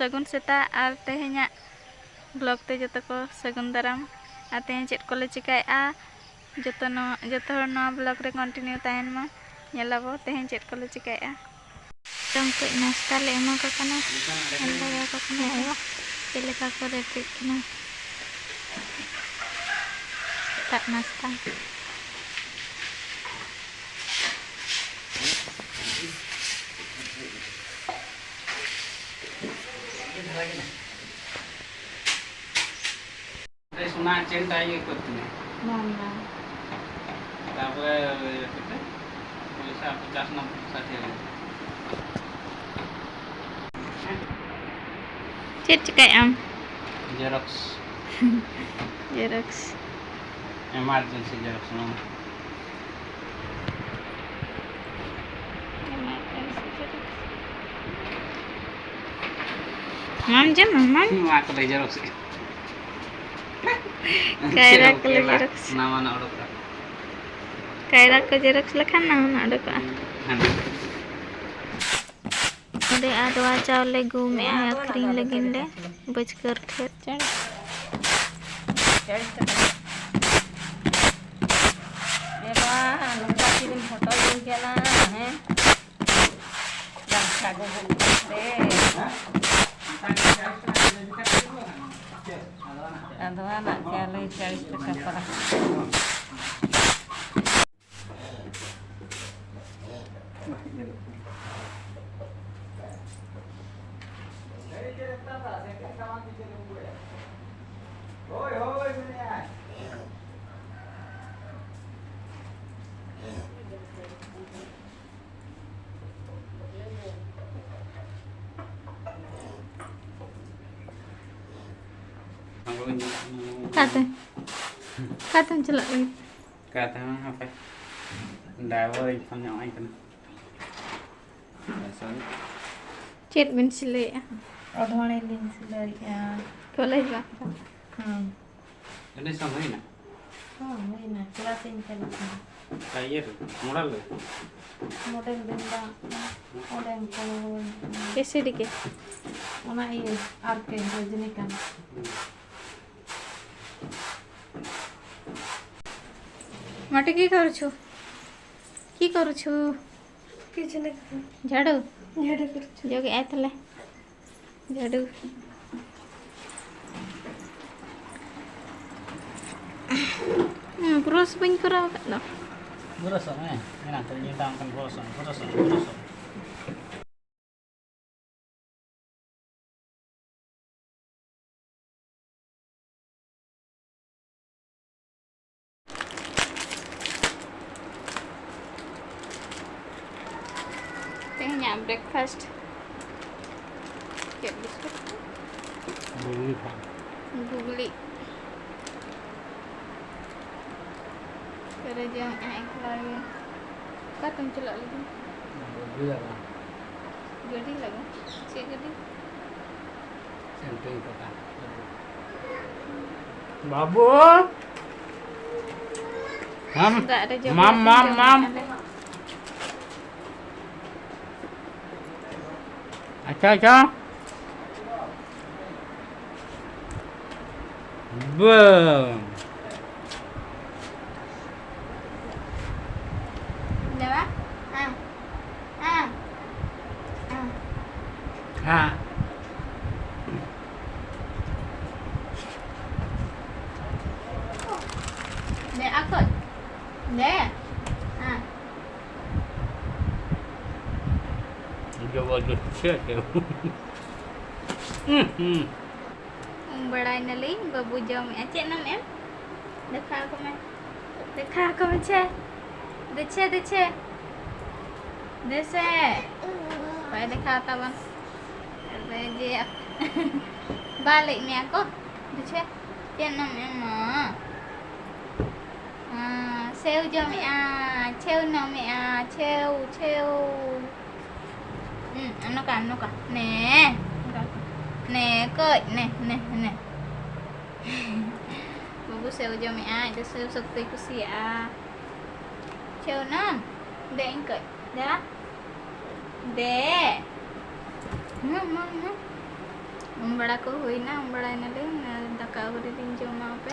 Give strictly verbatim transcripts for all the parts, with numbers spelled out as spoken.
ᱥᱟᱹᱜᱩᱱ ᱥᱮᱛᱟᱜ ᱟᱨ ᱛᱮᱦᱮᱧᱟᱜ vlog ᱛᱮ ᱡᱚᱛᱚ ᱠᱚ ᱥᱟᱹᱜᱩᱱ ᱫᱟᱨᱟᱢ᱾ ᱟᱨ ᱛᱮᱦᱮᱧ ᱪᱮᱫ ᱠᱚᱞᱮ ᱪᱤᱠᱟᱹᱭᱮᱫᱼᱟ, ᱡᱚᱛᱚ ᱱᱚᱣᱟ, ᱡᱚᱛᱚ ᱦᱚᱲ ᱱᱚᱣᱟ vlog ᱨᱮ continue ᱛᱟᱦᱮᱱ ᱢᱟ, ᱧᱮᱞ ᱟᱵᱚ ᱛᱮᱦᱮᱧ ᱪᱮᱫ ᱠᱚᱞᱮ ᱪᱤᱠᱟᱹᱭᱮᱫᱼᱟ᱾ ᱡᱚᱢ ᱠᱚ ᱱᱟᱥᱛᱟ ᱞᱮ ᱮᱢᱟ ᱠᱚ ᱠᱟᱱᱟ, ᱮᱢ ᱫᱟᱲᱮᱭᱟᱠᱚ ᱠᱟᱱᱟ ᱠᱚ ᱪᱮᱫ ᱞᱮᱠᱟ ᱠᱚ ᱨᱮᱯᱮᱡ ᱠᱟᱱᱟ᱾ ᱥᱮᱛᱟᱜ ᱱᱟᱥᱛᱟ᱾ ᱥᱳᱱᱟ ᱪᱮᱱ ᱴᱟᱜ ᱤᱭᱟᱹ ᱠᱚᱨ ᱛᱤᱧᱟ᱾ ᱵᱟᱝ, ᱵᱟᱝ᱾ ᱛᱟᱨᱯᱚᱨᱮ ᱤᱭᱟᱹ ᱠᱟᱛᱮ ᱯᱚᱭᱥᱟ ᱯᱚᱪᱟᱥ ᱱᱚᱢᱵᱚᱨ ᱥᱟᱴᱷᱤ ᱦᱟᱡᱟᱨ᱾ ᱪᱮᱫ ᱪᱤᱠᱟᱹᱭᱮᱫ ᱟᱢ? Xerox᱾ Xerox᱾ Emergency Xerox ᱱᱚᱣᱟ᱾ ᱟᱢ ᱡᱚᱢ ᱟᱢ? ᱱᱚᱣᱟ ᱠᱚᱞᱮ Xerox ᱮᱫ᱾ ᱠᱟᱭᱨᱟ ᱠᱚᱞᱮ Xerox᱾ ᱱᱟᱣᱟᱱᱟᱜ ᱚᱰᱚᱠᱚᱜᱼᱟ᱾ ᱠᱟᱭᱨᱟ ᱠᱚ Xerox ᱞᱮᱠᱷᱟᱱ ᱱᱟᱣᱟᱱᱟᱜ ᱚᱰᱚᱠᱚᱜᱼᱟ᱾ ᱦᱮᱸ᱾ ᱱᱚᱰᱮ ᱟᱫᱣᱟ ᱪᱟᱣᱞᱮ ᱜᱩᱢ ᱮᱜᱼᱟᱭ ᱟᱹᱠᱷᱨᱤᱧ ᱞᱟᱹᱜᱤᱫ ᱞᱮ ᱵᱟᱹᱪᱠᱟᱹᱨ ᱴᱷᱮᱱ᱾ ᱪᱟᱲᱤᱥ ᱴᱟᱠᱟ᱾ ᱮ ᱵᱟ, ᱱᱚᱝᱠᱟ ᱛᱤᱨᱮᱢ ᱯᱷᱳᱴᱳ ᱤᱧ ᱠᱟᱱᱟ, ᱦᱮᱸ? ᱰᱟᱝᱠᱷᱟ ᱜᱚᱜᱚ ᱨᱮ᱾ ᱟᱫᱚ ᱱᱟᱜ ᱪᱟᱣᱞᱮ ᱪᱟᱲᱤᱥ ᱴᱟᱠᱟ ᱯᱟᱲᱟᱜ᱾ ᱚᱠᱟᱛᱮ? ᱚᱠᱟᱛᱮᱢ ᱪᱟᱞᱟᱜ ᱞᱟᱹᱜᱤᱫ? ᱚᱠᱟᱛᱮ ᱦᱚᱸ ᱦᱟᱯᱮ᱾ ᱰᱟᱭᱵᱷᱟᱨ ᱤᱧ ᱯᱷᱳᱱ ᱧᱚᱜ ᱟᱭ ᱠᱟᱱᱟ᱾ ᱪᱮᱫ ᱵᱤᱱ ᱥᱤᱞᱟᱹᱭᱮᱜᱼᱟ? ᱚᱰᱷᱚᱬᱮ ᱞᱤᱧ ᱥᱤᱞᱟᱹᱭᱮᱜᱼᱟ᱾ ᱠᱚᱞᱮᱡᱽ ᱵᱟᱝ ᱠᱟᱱᱟ? ᱦᱩᱸ᱾ ᱮᱰᱢᱤᱥᱚᱱ ᱦᱩᱭᱱᱟ? ᱦᱚᱸ, ᱦᱩᱭᱱᱟ᱾ ᱠᱞᱟᱥ ᱤᱧ ᱪᱟᱞᱟᱜ ᱠᱟᱱᱟ᱾ ᱤᱭᱟᱹ ᱨᱮ, ᱢᱚᱰᱮᱞ ᱨᱮ᱾ ᱢᱚᱰᱮᱞ ᱵᱮᱱ ᱫᱟ, ᱚᱸᱰᱮ ᱠᱚ ᱮᱥᱤᱰᱤ ᱜᱮ᱾ ᱚᱱᱟ ᱤᱭᱟᱹ ᱟᱨ ᱠᱮ ᱨᱚᱡᱽᱱᱤᱠᱟᱱᱛ᱾ ମାଟି କିଏ କରୁଛୁ? କିଏ କରୁଛୁ? କିଛି ନାହିଁ। ଝାଡ଼ୁ? ଝାଡ଼ୁ କରୁଛୁ। ᱡᱚᱜᱮᱜᱼᱟᱭ ᱛᱟᱦᱞᱮ। ᱡᱷᱟᱹᱰᱩ। ᱦᱩᱸ, ᱵᱨᱚᱥ ᱵᱟᱹᱧ ᱠᱚᱨᱟᱣ ᱟᱠᱟᱫ ᱫᱚ। ᱵᱨᱚᱥᱚᱜ ᱢᱮ, ᱮᱱᱟᱝ ᱠᱷᱚᱱᱤᱧ ᱢᱮᱛᱟᱢ ᱠᱟᱱ ᱵᱨᱚᱥᱚᱜ ᱢᱮ, ᱵᱨᱚᱥᱚᱜ ᱢᱮ, ᱵᱨᱚᱥᱚᱜ ᱢᱮ। ᱛᱮᱦᱮᱧᱟᱜ ᱵᱨᱮᱠᱯᱷᱟᱥᱴ ᱪᱮᱫ ᱵᱤᱥᱠᱩᱴ? ᱜᱩᱜᱽᱞᱤ ᱠᱷᱟᱱ᱾ ᱜᱩᱜᱽᱞᱤ᱾ ᱯᱮᱨᱮᱡᱟᱢ ᱮᱠᱞᱟ ᱜᱮ᱾ ᱚᱠᱟᱛᱮᱢ ᱪᱟᱞᱟᱜ ᱞᱟᱹᱜᱤᱫ? ᱜᱟᱹᱰᱤ ᱞᱟᱜᱟ᱾ ᱜᱟᱹᱰᱤ ᱞᱟᱜᱟ? ᱪᱮᱫ ᱜᱟᱹᱰᱤ? ᱥᱮᱱᱴᱨᱤᱝ ᱯᱟᱛᱟ᱾ ᱵᱟᱹᱵᱩ! ᱢᱟᱢ, ᱫᱟᱜ ᱨᱮ ᱡᱚᱵᱮ ᱢᱟᱢ, ᱠᱟᱛᱮ ᱢᱟᱢ, ᱡᱚᱢ ᱢᱟᱢ᱾ ᱟᱞᱮ᱾ ᱟᱪᱪᱷᱟ, ᱟᱪᱪᱷᱟ᱾ ᱵᱟᱝ᱾ ᱞᱮᱣᱟ? ᱦᱮᱸ᱾ ᱦᱮᱸ᱾ ᱦᱮᱸ᱾ ᱦᱮᱸ᱾ ᱫᱮ, ᱟᱠᱚ᱾ ᱫᱮ᱾ ᱦᱮᱸ᱾ ᱡᱚᱵᱚᱨᱫᱚᱥᱛᱤ ᱪᱮᱫ? ᱦᱩᱸ, ᱦᱩᱸ᱾ ᱩᱢ ᱵᱟᱲᱟᱭ ᱱᱟᱞᱤᱧ, ᱵᱟᱹᱵᱩ ᱡᱚᱢᱮᱜᱼᱟ᱾ ᱪᱮᱫ ᱱᱟᱢ ᱮᱢ? ᱫᱮᱠᱷᱟᱣ ᱟᱠᱚ ᱢᱮ᱾ ᱫᱮᱠᱷᱟᱣ ᱟᱠᱚ ᱢᱮ ᱪᱮ᱾ ᱫᱮᱪᱷᱮ, ᱫᱮᱪᱷᱮ᱾ ᱫᱮᱥᱮ᱾ ᱵᱟᱭ ᱫᱮᱠᱷᱟᱣ ᱛᱟᱵᱚᱱ᱾ ᱟᱫᱚ ᱡᱮ ᱵᱟ ᱞᱟᱹᱭ ᱢᱮᱭᱟ ᱠᱚ᱾ ᱫᱮᱪᱷᱮ᱾ ᱪᱮᱫ ᱱᱟᱢ ᱮᱢᱟ? ᱦᱮᱸ, ᱥᱮᱣ ᱡᱚᱢᱮᱜᱼᱟ, ᱪᱷᱮᱣ ᱡᱚᱢᱮᱜᱼᱟ, ᱪᱷᱮᱣ, ᱪᱷᱮᱣ᱾ ᱦᱩᱸ, ᱱᱚᱝᱠᱟ, ᱱᱚᱝᱠᱟ᱾ ᱱᱮ, ᱱᱚᱝᱠᱟ᱾ ᱱᱮ, ᱠᱟᱹᱡ, ᱱᱮ, ᱱᱮ, ᱱᱮ᱾ ᱵᱟᱹᱵᱩ ᱥᱮᱣ ᱡᱚᱢᱮᱜᱼᱟᱭ, ᱟᱡ ᱫᱚ ᱥᱮᱣ ᱥᱚᱠᱛᱚᱭ ᱠᱩᱥᱤᱭᱟᱜᱼᱟ᱾ ᱪᱮᱫ ᱱᱟᱢ? ᱫᱮᱡ ᱤᱧ ᱠᱟᱹᱡ᱾ ᱫᱮ᱾ ᱫᱮ᱾ ᱦᱩᱸ, ᱦᱩᱸ, ᱦᱩᱸ᱾ ᱩᱢ ᱵᱟᱲᱟ ᱠᱚ ᱦᱩᱭᱱᱟ, ᱩᱢ ᱵᱟᱲᱟᱭ ᱱᱟᱞᱮ, ᱫᱟᱠᱟ ᱟᱹᱣᱨᱤ ᱞᱤᱧ ᱡᱚᱢᱟ ᱦᱟᱯᱮ᱾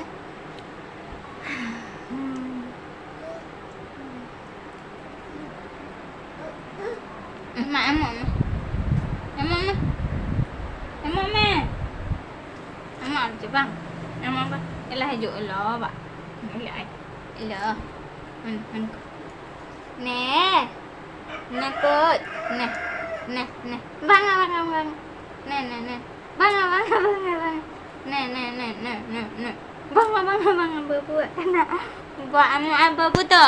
ᱢᱟ, ᱮᱢᱚᱜ ᱢᱮ᱾ ᱮᱢᱚᱜ ᱢᱮ᱾ ᱮᱢᱚᱜ ᱢᱮ᱾ ᱮᱢᱚᱜ ᱟᱢ ᱪᱮ ᱵᱟᱝ? ᱮᱢᱚᱜ ᱵᱟ᱾ ᱮᱞᱟ ᱦᱤᱡᱩᱜ, ᱮᱞᱟ ᱵᱟ᱾ ᱮᱞᱟ ᱟᱭ᱾ ᱮᱞᱟ᱾ ᱦᱩᱸ, ᱦᱩᱸ᱾ ᱱᱮ᱾ ᱱᱮ ᱠᱚᱡ᱾ ᱱᱮ᱾ ᱱᱮ, ᱱᱮ᱾ ᱵᱟᱝᱟ, ᱵᱟᱝᱟ, ᱵᱟᱝᱟ᱾ ᱱᱮ, ᱱᱮ, ᱱᱮ᱾ ᱵᱟᱝᱟ, ᱵᱟᱝᱟ, ᱵᱟᱝᱟ, ᱵᱟᱝᱟ᱾ ᱱᱮ, ᱱᱮ, ᱱᱮ, ᱱᱮ, ᱱᱮ, ᱱᱮ᱾ ᱵᱟᱝᱟ, ᱵᱟᱝᱟ, ᱵᱟᱝᱟ, ᱵᱟᱹᱵᱩᱣᱟᱜ ᱠᱟᱱᱟ᱾ ᱵᱟ, ᱟᱢᱟᱜ ᱵᱟᱹᱵᱩ ᱫᱚ᱾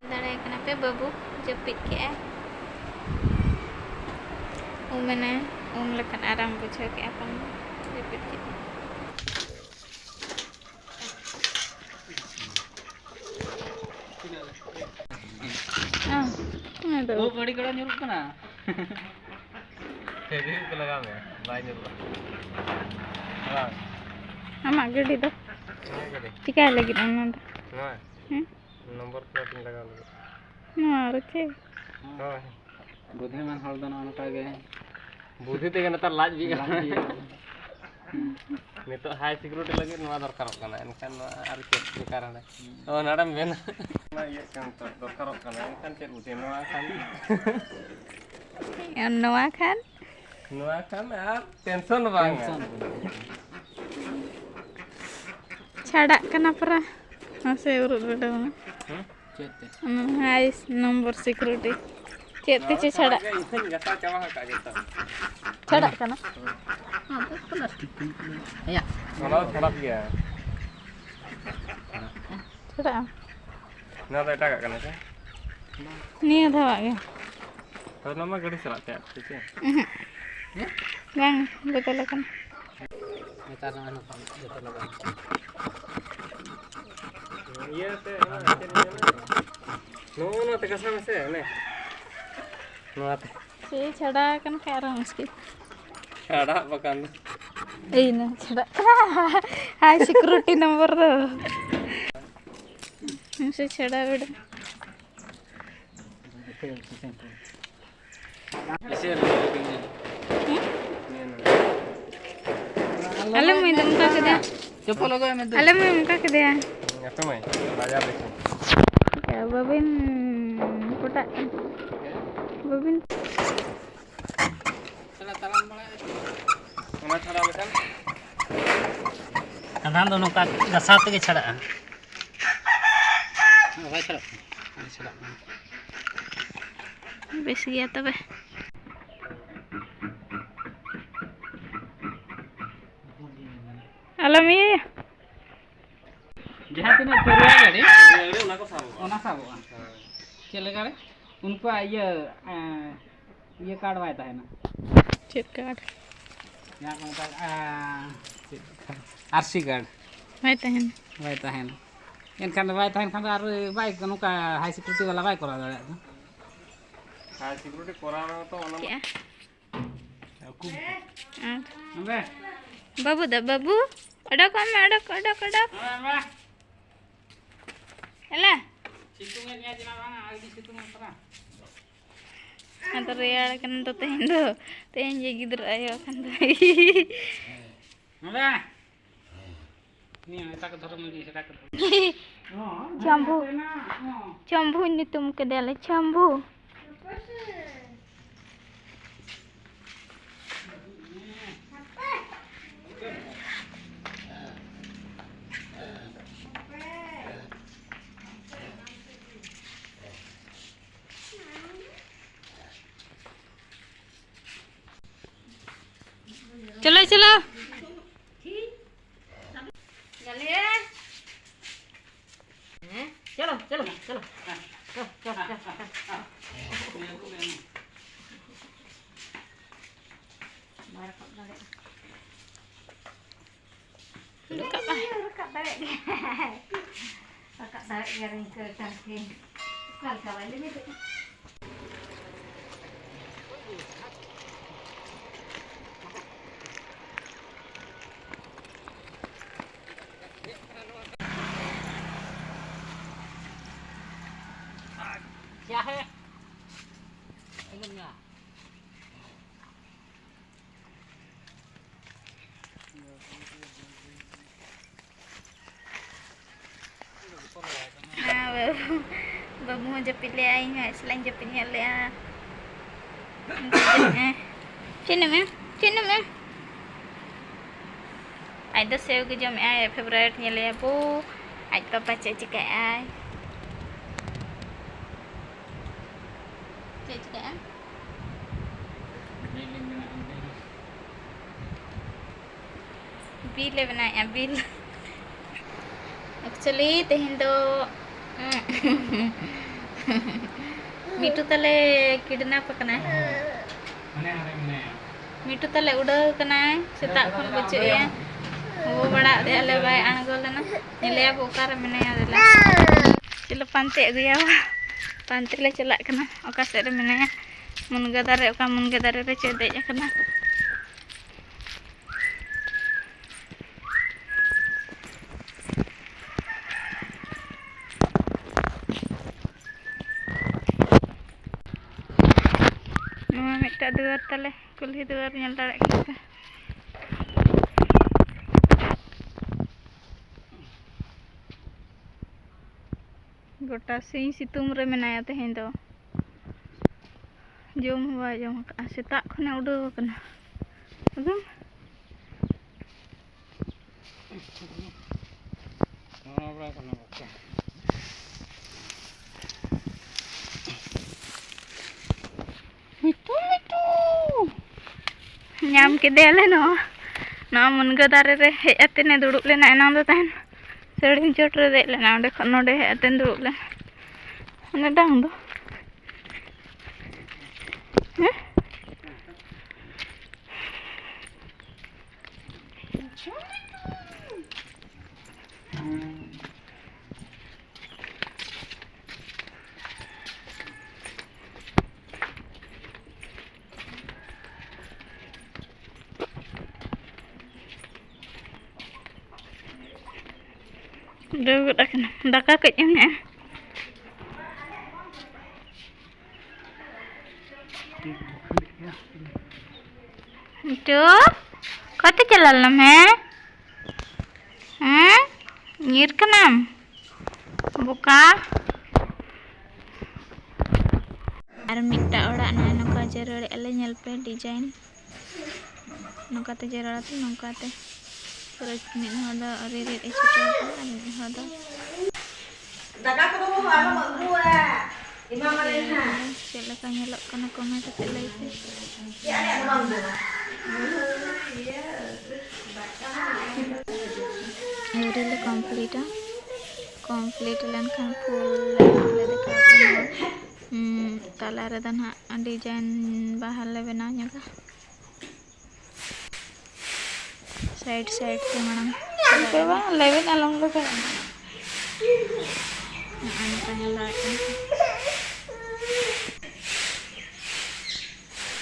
ᱫᱟᱲᱮᱭᱟᱭ ᱠᱟᱱᱟ ᱯᱮ, ᱵᱟᱹᱵᱩ ᱡᱟᱹᱯᱤᱫ ᱠᱮᱜᱼᱟᱭ᱾ ᱩᱢ ᱮᱱᱟᱭ, ᱩᱢ ᱞᱮᱠᱷᱟᱱ ᱟᱨᱟᱢ ᱵᱩᱡᱷᱟᱹᱣ ᱠᱮᱜᱼᱟ ᱯᱟᱞᱮ᱾ ᱡᱟᱹᱯᱤᱫ ᱠᱮᱜᱼᱟᱭ᱾ ᱚ, ᱚᱱᱟ ᱫᱚ ᱩᱵ ᱟᱹᱰᱤ ᱜᱟᱲᱟ ᱧᱩᱨᱩᱜ ᱠᱟᱱᱟ᱾ ᱯᱷᱮᱵᱤᱠ ᱞᱟᱜᱟᱣ ᱢᱮ, ᱵᱟᱭ ᱧᱩᱨᱩᱜᱼᱟ᱾ ᱵᱟᱝ᱾ ᱟᱢᱟᱜ ᱜᱟᱹᱰᱤ ᱫᱚ ᱱᱤᱭᱟᱹ ᱜᱟᱹᱰᱤ᱾ ᱪᱤᱠᱟᱹᱭ ᱞᱟᱹᱜᱤᱫ ᱚᱱᱟ ᱫᱚ? ᱱᱚᱣᱟ? ᱦᱮᱸ? ᱱᱚᱢᱵᱚᱨ ᱯᱞᱮᱴ ᱤᱧ ᱞᱟᱜᱟᱣ ᱞᱟᱹᱜᱤᱫ᱾ ᱱᱚᱣᱟ ᱨᱮ ᱪᱮ? ᱦᱳᱭ᱾ ᱵᱩᱫᱷᱤᱢᱟᱱ ᱦᱚᱲ ᱫᱚ ᱱᱚᱜᱼᱚ ᱱᱚᱝᱠᱟ ᱜᱮ᱾ ᱵᱩᱫᱷᱤ ᱛᱮᱜᱮ ᱱᱮᱛᱟᱨ ᱞᱟᱡ ᱵᱤᱜ ᱠᱟᱱᱟ᱾ ᱞᱟᱡ ᱵᱤᱜ ᱠᱟᱱᱟ᱾ ᱱᱤᱛᱚᱜ ᱦᱟᱭ ᱥᱤᱠᱩᱨᱤᱴᱤ ᱞᱟᱹᱜᱤᱫ ᱱᱚᱣᱟ ᱫᱚᱨᱠᱟᱨᱚᱜ ᱠᱟᱱᱟ, ᱮᱱᱠᱷᱟᱱ ᱱᱚᱣᱟ ᱟᱨ ᱪᱮᱫ ᱫᱚᱨᱠᱟᱨ ᱦᱟᱸᱰᱮ? ᱦᱩᱸ᱾ ᱚ, ᱱᱚᱰᱮᱢ ᱢᱮᱱᱟ᱾ ᱚᱱᱟ ᱤᱭᱟᱹᱜ ᱠᱟᱱ ᱱᱤᱛᱚᱜ ᱫᱚᱨᱠᱟᱨᱚᱜ ᱠᱟᱱᱟ, ᱮᱱᱠᱷᱟᱱ ᱪᱮᱫ ᱵᱩᱫᱷᱤ? ᱱᱚᱣᱟ ᱠᱷᱟᱱ ᱱᱚᱣᱟ ᱠᱷᱟᱱ? ᱱᱚᱣᱟ ᱠᱷᱟᱱ ᱟᱨ ᱴᱮᱱᱥᱚᱱ ᱵᱟᱝᱟ᱾ ᱴᱮᱱᱥᱚᱱ ᱵᱟᱝ᱾ ᱪᱷᱟᱰᱟᱜ ᱠᱟᱱᱟ ᱯᱩᱨᱟᱹ᱾ ᱢᱟᱥᱮ ᱩᱨᱩᱫ ᱵᱤᱰᱟᱹᱣ ᱢᱮ᱾ ᱦᱮᱸ? ᱪᱮᱫ ᱛᱮ? ᱚᱱᱟ ᱦᱟᱭ ᱱᱚᱢᱵᱚᱨ ᱥᱤᱠᱩᱨᱤᱴᱤ᱾ ᱪᱮᱫ ᱛᱮ ᱪᱚ ᱪᱷᱟᱲᱟᱜ? ᱤᱧ ᱦᱚᱧ ᱜᱟᱥᱟᱣ ᱪᱟᱵᱟ ᱟᱠᱟᱫ ᱡᱚᱛᱚ᱾ ᱪᱷᱟᱲᱟᱜ ᱠᱟᱱᱟ? ᱟᱫᱚ ᱯᱞᱟᱥᱴᱤᱠ ᱠᱟᱱᱟ᱾ ᱮᱭᱟ᱾ ᱚᱱᱟ ᱫᱚ ᱪᱷᱟᱲᱟᱜ ᱜᱮᱭᱟ᱾ ᱪᱷᱟᱲᱟᱜᱼᱟ᱾ ᱱᱚᱣᱟ ᱫᱚ ᱮᱴᱟᱜᱟᱜ ᱠᱟᱱᱟ ᱥᱮ? ᱱᱤᱭᱟᱹ ᱫᱷᱟᱣᱟᱜ ᱜᱮ᱾ ᱦᱳᱭ, ᱱᱚᱣᱟ ᱢᱟ ᱜᱟᱹᱰᱤ ᱥᱟᱞᱟᱜ ᱛᱮ ᱟᱫ ᱥᱮ ᱪᱮᱫ? ᱩᱦᱩᱸ᱾ ᱵᱟᱝ, ᱵᱚᱫᱚᱞ ᱟᱠᱟᱱᱟ᱾ ᱱᱮᱛᱟᱨ ᱱᱚᱜᱼᱚᱭ ᱱᱚᱝᱠᱟ ᱡᱚᱛᱚ ᱞᱟᱜᱟᱣ᱾ ᱤᱭᱟᱹ ᱛᱮ, ᱚᱱᱟ ᱪᱮᱫ ᱤᱧ ᱢᱮᱱᱟ? ᱱᱚᱜᱼᱚ ᱱᱚᱣᱟ ᱛᱮ ᱜᱷᱟᱥᱟᱣ ᱢᱮᱥᱮ, ᱚᱱᱮ᱾ ᱱᱚᱣᱟ ᱛᱮ᱾ ᱥᱮ ᱪᱷᱟᱰᱟ ᱟᱠᱟᱱ ᱠᱷᱟᱡ ᱟᱨᱚ ᱢᱩᱥᱠᱤᱞ᱾ ᱪᱷᱟᱲᱟᱜ ᱵᱟᱠᱷᱟᱱ ᱫᱚ᱾ ᱮᱭ ᱱᱟ, ᱪᱷᱟᱰᱟᱜ ᱠᱟᱱᱟ᱾ ᱦᱟᱭ ᱥᱤᱠᱩᱨᱤᱴᱤ ᱱᱚᱢᱵᱚᱨ ᱫᱚ᱾ ᱢᱟᱥᱮ ᱪᱷᱟᱰᱟ ᱵᱮᱰᱟ᱾ ᱟᱞᱮ ᱢᱟᱹᱭ ᱫᱚ ᱚᱱᱠᱟ ᱠᱮᱫᱮᱭᱟ᱾ ᱪᱚᱯᱚᱞ ᱟᱹᱜᱩᱭ ᱢᱮ ᱫᱩ᱾ ᱟᱞᱮ ᱢᱟᱹᱭ ᱚᱱᱠᱟ ᱠᱮᱫᱮᱭᱟ᱾ ᱟᱯᱮ ᱢᱟᱹᱭ, ᱵᱟᱡᱟᱨ ᱨᱮ᱾ ᱪᱤᱠᱟᱹ ᱵᱟᱹᱵᱤᱱ ᱯᱚᱴᱟᱜ ᱠᱟᱱᱟ? ᱵᱟᱹᱵᱤᱱ ᱚᱱᱟ ᱪᱷᱟᱲᱟ ᱢᱤᱫᱴᱟᱝ᱾ ᱟᱫᱷᱟᱱ ᱫᱚ ᱱᱚᱝᱠᱟ ᱜᱷᱟᱥᱟᱣ ᱛᱮᱜᱮ ᱪᱷᱟᱲᱟᱜᱼᱟ᱾ ᱵᱟᱭ ᱪᱷᱟᱲᱟᱜ ᱠᱟᱱᱟ᱾ ᱵᱟᱭ ᱪᱷᱟᱲᱟᱜ ᱠᱟᱱᱟ᱾ ᱵᱮᱥ ᱜᱮᱭᱟ ᱛᱚᱵᱮ᱾ ᱟᱞᱚᱢ ᱤᱭᱟᱹᱭᱟ᱾ ᱡᱟᱦᱟᱸ ᱛᱤᱱᱟᱹᱜ ᱯᱩᱨᱟᱹ ᱜᱟᱹᱰᱤ, ᱚᱱᱟ ᱠᱚ ᱥᱟᱵᱚᱜᱼᱟ᱾ ᱚᱱᱟ ᱥᱟᱵᱚᱜᱼᱟ᱾ ᱦᱳᱭ᱾ ᱪᱮᱫ ᱞᱮᱠᱟ ᱨᱮ? ᱩᱱᱠᱩᱣᱟᱜ ᱤᱭᱟᱹ, ᱮᱸ, ᱤᱭᱟᱹ ᱠᱟᱨᱰ ᱵᱟᱭ ᱛᱟᱦᱮᱱᱟ᱾ ᱪᱮᱫ ᱠᱟᱨᱰ? ᱡᱟᱦᱟᱸ ᱠᱚ ᱢᱮᱛᱟᱜᱼᱟ, ᱪᱮᱫ ᱠᱟᱨᱰ? ᱟᱨ ᱥᱤ ᱠᱟᱨᱰ᱾ ᱵᱟᱭ ᱛᱟᱦᱮᱱᱟ᱾ ᱵᱟᱭ ᱛᱟᱦᱮᱱᱟ᱾ ᱮᱱᱠᱷᱟᱱ ᱫᱚ ᱵᱟᱭ ᱛᱟᱦᱮᱱ ᱠᱷᱟᱱ ᱫᱚ ᱟᱨ ᱵᱟᱭ, ᱱᱚᱝᱠᱟ ᱦᱟᱭ ᱥᱤᱠᱩᱨᱤᱴᱤ ᱵᱟᱞᱟ ᱵᱟᱭ ᱠᱚᱨᱟᱣ ᱫᱟᱲᱮᱭᱟᱜ ᱫᱚ᱾ ᱦᱟᱭ ᱥᱤᱠᱩᱨᱤᱴᱤ ᱠᱚᱨᱟᱣ ᱨᱮᱦᱚᱸ ᱛᱚ ᱚᱱᱟ ᱢᱟ ᱠᱮᱜᱼᱟ᱾ ᱟᱨ ᱱᱚᱰᱮ᱾ ᱵᱟᱹᱵᱩ ᱫᱚ ᱵᱟᱹᱵᱩ, ᱚᱰᱚᱠᱚᱜ ᱢᱮ, ᱚᱰᱚᱠ, ᱚᱰᱚᱠ, ᱚᱰᱚᱠ᱾ ᱱᱚᱰᱮ ᱢᱮ᱾ ᱮᱞᱟ᱾ ᱥᱤᱛᱩᱝ ᱮᱫ ᱜᱮᱭᱟ ᱪᱮᱫᱟᱜ ᱵᱟᱝ? ᱟᱹᱰᱤ ᱥᱤᱛᱩᱝ ᱮᱫ ᱠᱟᱱᱟ᱾ ᱟᱫᱚ ᱨᱮᱭᱟᱲ ᱠᱟᱱᱟ ᱛᱚ ᱛᱮᱦᱮᱧ ᱫᱚ, ᱛᱮᱦᱮᱧ ᱜᱮ ᱜᱤᱫᱽᱨᱟᱹ ᱟᱭᱳ ᱠᱟᱱ ᱫᱚ᱾ ᱱᱚᱰᱮ᱾ ᱱᱤᱭᱟᱹ ᱮᱴᱟᱜ ᱫᱷᱚᱨᱚᱢ ᱤᱫᱤ, ᱮᱴᱟᱜ ᱫᱷᱚᱨᱚᱢ᱾ ᱪᱟᱢᱵᱩ, ᱪᱟᱢᱵᱩ ᱧᱩᱛᱩᱢ ᱠᱮᱫᱮᱭᱟᱞᱮ, ᱪᱟᱢᱵᱩ᱾ ᱪᱚᱞᱚ, ᱪᱚᱞᱚ᱾ ᱦᱮᱸ, ᱪᱚᱞᱚ, ᱪᱚᱞᱚ, ᱪᱚᱞᱚ᱾ ᱪᱚᱞᱚ, ᱪᱚᱞᱚ, ᱪᱚᱞᱚ, ᱪᱚᱞᱚ᱾ ᱵᱟᱭ ᱨᱟᱠᱟᱵ ᱫᱟᱲᱮᱭᱟᱜᱼᱟ᱾ ᱨᱟᱠᱟᱵ ᱟᱭ᱾ ᱨᱟᱠᱟᱵ ᱫᱟᱲᱮᱭᱟᱜ ᱜᱮᱭᱟᱭ᱾ ᱨᱟᱠᱟᱵ ᱫᱟᱲᱮᱭᱟᱜ ᱜᱮᱭᱟ ᱱᱤᱝᱠᱟᱹ ᱠᱟᱱ ᱠᱷᱟᱱ᱾ ᱚᱠᱟ ᱞᱮᱠᱟ ᱵᱟᱭ ᱞᱮᱵᱮᱫᱚᱜᱼᱟ? क्या है? ᱵᱟᱹᱵᱩ ᱦᱚᱸ ᱡᱟᱹᱯᱤᱫ ᱞᱮᱜᱼᱟᱭ, ᱤᱧ ᱦᱚᱸ ᱮᱥᱞᱟᱧ ᱡᱟᱹᱯᱤᱫ ᱧᱚᱜ ᱞᱮᱜᱼᱟ᱾ ᱪᱮᱫ ᱮᱢ ᱮᱢ? ᱪᱮᱫ ᱮᱢ ᱮᱢ? ᱟᱡ ᱫᱚ ᱥᱮᱣ ᱜᱮ ᱡᱚᱢᱮᱜᱼᱟᱭ, ᱟᱡ favourite ᱧᱮᱞᱮᱭᱟ ᱵᱚ᱾ ᱟᱡ ᱯᱟᱯᱟ ᱪᱮᱫ ᱪᱤᱠᱟᱹᱭᱮᱜᱼᱟᱭ? ᱪᱮᱫ ᱪᱤᱠᱟᱹᱭᱮᱜᱼᱟ? ᱵᱤᱞ ᱮ ᱵᱮᱱᱟᱣᱮᱜᱼᱟ, ᱵᱤᱞ᱾ Actually, ᱛᱮᱦᱮᱧ ᱫᱚ ᱢᱤᱴᱩ ᱛᱟᱞᱮ kidnap ᱟᱠᱟᱱᱟᱭ᱾ ᱢᱤᱴᱩ ᱛᱟᱞᱮ ᱩᱰᱟᱹᱣ ᱟᱠᱟᱱᱟᱭ, ᱥᱮᱛᱟᱜ ᱠᱷᱚᱱ ᱵᱟᱹᱪᱩᱜ ᱮᱭᱟ᱾ ᱦᱚᱦᱚ ᱵᱟᱲᱟ ᱟᱫᱮᱭᱟᱞᱮ, ᱵᱟᱭ ᱟᱬᱜᱚ ᱞᱮᱱᱟ᱾ ᱧᱮᱞᱮᱭᱟ ᱵᱚ ᱚᱠᱟᱨᱮ ᱢᱮᱱᱟᱭᱟ, ᱫᱮᱞᱟ᱾ ᱪᱚᱞᱚ ᱯᱟᱱᱛᱮ ᱟᱹᱜᱩᱭᱟ ᱵᱚ᱾ ᱯᱟᱱᱛᱮ ᱞᱮ ᱪᱟᱞᱟᱜ ᱠᱟᱱᱟ, ᱚᱠᱟ ᱥᱮᱫ ᱨᱮ ᱢᱮᱱᱟᱭᱟ᱾ ᱢᱩᱱᱜᱟᱹ ᱫᱟᱨᱮ, ᱚᱠᱟ ᱢᱩᱱᱜᱟᱹ ᱫᱟᱨᱮ ᱨᱮ ᱪᱚᱭ ᱫᱮᱡ ᱟᱠᱟᱱᱟ᱾ ᱱᱚᱣᱟ ᱢᱤᱫᱴᱟᱝ ᱫᱩᱣᱟᱹᱨ ᱛᱟᱞᱮ, ᱠᱩᱞᱦᱤ ᱫᱩᱣᱟᱹᱨ ᱧᱮᱞ ᱫᱟᱲᱮᱭᱟᱜ ᱠᱟᱱᱟ ᱯᱮ᱾ ᱜᱚᱴᱟ ᱥᱤᱧ ᱥᱤᱛᱩᱝ ᱨᱮ ᱢᱮᱱᱟᱭᱟ ᱛᱮᱦᱮᱧ ᱫᱚ᱾ ᱡᱚᱢ ᱦᱚᱸ ᱵᱟᱭ ᱡᱚᱢ ᱟᱠᱟᱫᱼᱟ, ᱥᱮᱛᱟᱜ ᱠᱷᱚᱱᱮ ᱩᱰᱟᱹᱣ ᱟᱠᱟᱱᱟ᱾ ᱩᱫᱩᱜ᱾ ᱢᱤᱴᱩ, ᱢᱤᱴᱩ᱾ ᱧᱟᱢ ᱠᱮᱫᱮᱭᱟᱞᱮ ᱱᱚᱣᱟ, ᱱᱚᱣᱟ ᱢᱩᱱᱜᱟᱹ ᱫᱟᱨᱮ ᱨᱮ ᱦᱮᱡ ᱟᱛᱮᱱ ᱮ ᱫᱩᱲᱩᱵ ᱞᱮᱱᱟ᱾ ᱮᱱᱟᱝ ᱫᱚ ᱛᱟᱦᱮᱱ ᱥᱟᱹᱲᱤᱢ ᱪᱚᱴ ᱨᱮ ᱫᱮᱡ ᱞᱮᱱᱟ, ᱚᱸᱰᱮ ᱠᱷᱚᱱ ᱱᱚᱰᱮ ᱦᱮᱡ ᱟᱛᱮᱱ ᱫᱩᱲᱩᱵ ᱞᱮᱱᱟ᱾ ᱚᱱᱮ ᱰᱟᱝ ᱫᱚ᱾ ᱦᱮᱸ? ᱩᱰᱟᱹᱣ ᱜᱚᱫ ᱟᱠᱟᱱᱟ᱾ ᱫᱟᱠᱟ ᱠᱟᱹᱡ ᱮᱢ ᱧᱟᱢ᱾ ᱢᱤᱴᱩ, ᱚᱠᱟᱛᱮ ᱪᱟᱞᱟᱣ ᱞᱮᱱᱟᱢ, ᱦᱮᱸ? ᱦᱮᱸ? ᱧᱤᱨ ᱠᱟᱱᱟᱢ? ᱵᱚᱠᱟ᱾ ᱟᱨ ᱢᱤᱫᱴᱟᱜ ᱚᱲᱟᱜ ᱱᱚᱜᱼᱚᱭ ᱱᱚᱝᱠᱟ ᱡᱮᱨᱮᱲᱮᱫᱼᱟ ᱞᱮ, ᱧᱮᱞ ᱯᱮ design᱾ ᱱᱚᱝᱠᱟᱛᱮ ᱡᱮᱨᱮᱲ ᱟᱛᱮ ᱱᱚᱝᱠᱟᱛᱮ ᱯᱩᱨᱟᱹ ᱢᱤᱫ ᱦᱚᱲ ᱫᱚ ᱨᱤᱫ ᱮ ᱪᱷᱩᱴᱟᱹᱣ ᱟᱠᱟᱱᱟ ᱟᱨ ᱢᱤᱫ ᱦᱚᱲ ᱫᱚ ᱫᱟᱠᱟ ᱠᱚᱫᱚ ᱵᱟᱹᱵᱩ ᱟᱞᱚᱢ ᱟᱹᱜᱩᱣᱟ, ᱮᱢᱟᱢᱟᱞᱮ ᱱᱟᱦᱟᱜ᱾ ᱪᱮᱫ ᱞᱮᱠᱟ ᱧᱮᱞᱚᱜ ᱠᱟᱱᱟ comment ᱟᱛᱮ ᱞᱟᱹᱭ ᱯᱮ᱾ ᱪᱮᱫ ᱨᱮᱭᱟᱜ ᱫᱚ ᱵᱟᱝ ᱫᱚ᱾ ᱟᱹᱣᱨᱤ ᱞᱮ completeᱟ᱾ Complete ᱞᱮᱱᱠᱷᱟᱱ full ᱞᱮ ᱫᱮᱠᱷᱟᱣ ᱟᱯᱮ᱾ ᱱᱚᱣᱟ, ᱩᱸ, ᱛᱟᱞᱟ ᱨᱮᱫᱚ ᱱᱟᱦᱟᱜ design ᱵᱟᱦᱟ ᱞᱮ ᱵᱮᱱᱟᱣ ᱧᱚᱜᱟ᱾ Side side ᱛᱮ ᱢᱟᱲᱟᱝ ᱟᱯᱮ ᱵᱟᱝ ᱞᱮᱵᱮᱫ ᱟᱞᱚᱢ ᱞᱮᱵᱮᱫ᱾ ᱱᱚᱜᱼᱚᱭ ᱱᱚᱝᱠᱟ ᱧᱮᱞ ᱫᱟᱲᱮᱭᱟᱜ ᱠᱟᱱᱟ ᱯᱮ᱾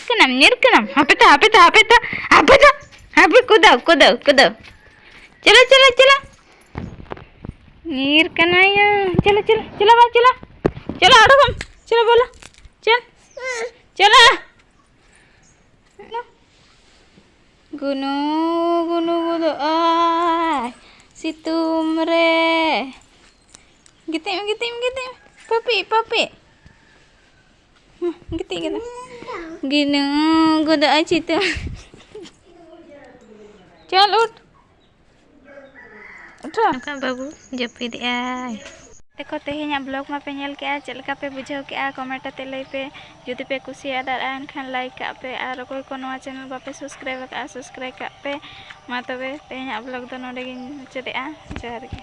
ᱠᱟᱱᱟᱢ, ᱧᱤᱨ ᱠᱟᱱᱟᱢ᱾ ᱦᱟᱯᱮ ᱛᱚ, ᱦᱟᱯᱮ ᱛᱚ, ᱦᱟᱯᱮ ᱛᱚ, ᱦᱟᱯᱮ ᱛᱚ, ᱦᱟᱯᱮ, ᱠᱩᱫᱟᱹᱣ, ᱠᱩᱫᱟᱹᱣ, ᱠᱩᱫᱟᱹᱣ᱾ ᱪᱚᱞᱚ, ᱪᱚᱞᱚ, ᱪᱚᱞᱚ᱾ ᱧᱤᱨ ᱠᱟᱱᱟᱭᱟ᱾ ᱪᱚᱞᱚ, ᱪᱚᱞᱚ, ᱪᱚᱞᱚ, ᱵᱟ, ᱪᱚᱞᱚ᱾ ᱪᱚᱞᱚ, ᱚᱰᱚᱠᱚᱜ ᱢᱮ᱾ ᱪᱚᱞᱚ, ᱵᱚᱞᱚ᱾ ᱪᱚᱞ᱾ ᱪᱚᱞᱚ᱾ ᱜᱩᱱᱩ, ᱜᱩᱱᱩ ᱜᱚᱫᱚᱜ ᱟᱭ ᱥᱤᱛᱩᱝ ᱨᱮ᱾ ᱜᱤᱛᱤᱡ ᱢᱮ, ᱜᱤᱛᱤᱡ ᱢᱮ, ᱜᱤᱛᱤᱡ ᱢᱮ᱾ ᱯᱟᱹᱯᱤ, ᱯᱟᱹᱯᱤ᱾ ᱦᱩᱸ, ᱜᱤᱛᱤᱡ ᱠᱟᱱᱟ᱾ ᱜᱩᱱᱩ ᱜᱚᱫᱚᱜ ᱟᱭ ᱥᱤᱛᱩᱝ᱾ ᱪᱚᱞ, ᱩᱴ᱾ ᱩᱴᱷᱟᱹ᱾ ᱱᱚᱝᱠᱟ ᱵᱟᱹᱵᱩ ᱡᱟᱹᱯᱤᱫᱮᱜᱼᱟᱭ᱾ ᱫᱮᱠᱷᱚ, ᱛᱮᱦᱮᱧᱟᱜ vlog ᱢᱟᱯᱮ ᱧᱮᱞ ᱠᱮᱜᱼᱟ, ᱪᱮᱫ ᱞᱮᱠᱟ ᱯᱮ ᱵᱩᱡᱷᱟᱹᱣ ᱠᱮᱜᱼᱟ, comment ᱟᱛᱮ ᱞᱟᱹᱭ ᱯᱮ᱾ ᱡᱩᱫᱤ ᱯᱮ ᱠᱩᱥᱤᱭᱟᱫᱟ ᱮᱱᱠᱷᱟᱱ like ᱠᱟᱜ ᱯᱮ, ᱟᱨ ᱚᱠᱚᱭ ᱠᱚ ᱱᱚᱣᱟ channel ᱵᱟᱯᱮ subscribe ᱟᱠᱟᱫᱼᱟ, subscribe ᱠᱟᱜ ᱯᱮ᱾ ᱢᱟ ᱛᱚᱵᱮ, ᱛᱮᱦᱮᱧᱟᱜ vlog ᱫᱚ ᱱᱚᱰᱮ ᱜᱤᱧ ᱢᱩᱪᱟᱹᱫᱮᱜᱼᱟ᱾ ᱡᱚᱦᱟᱨ ᱜᱮ᱾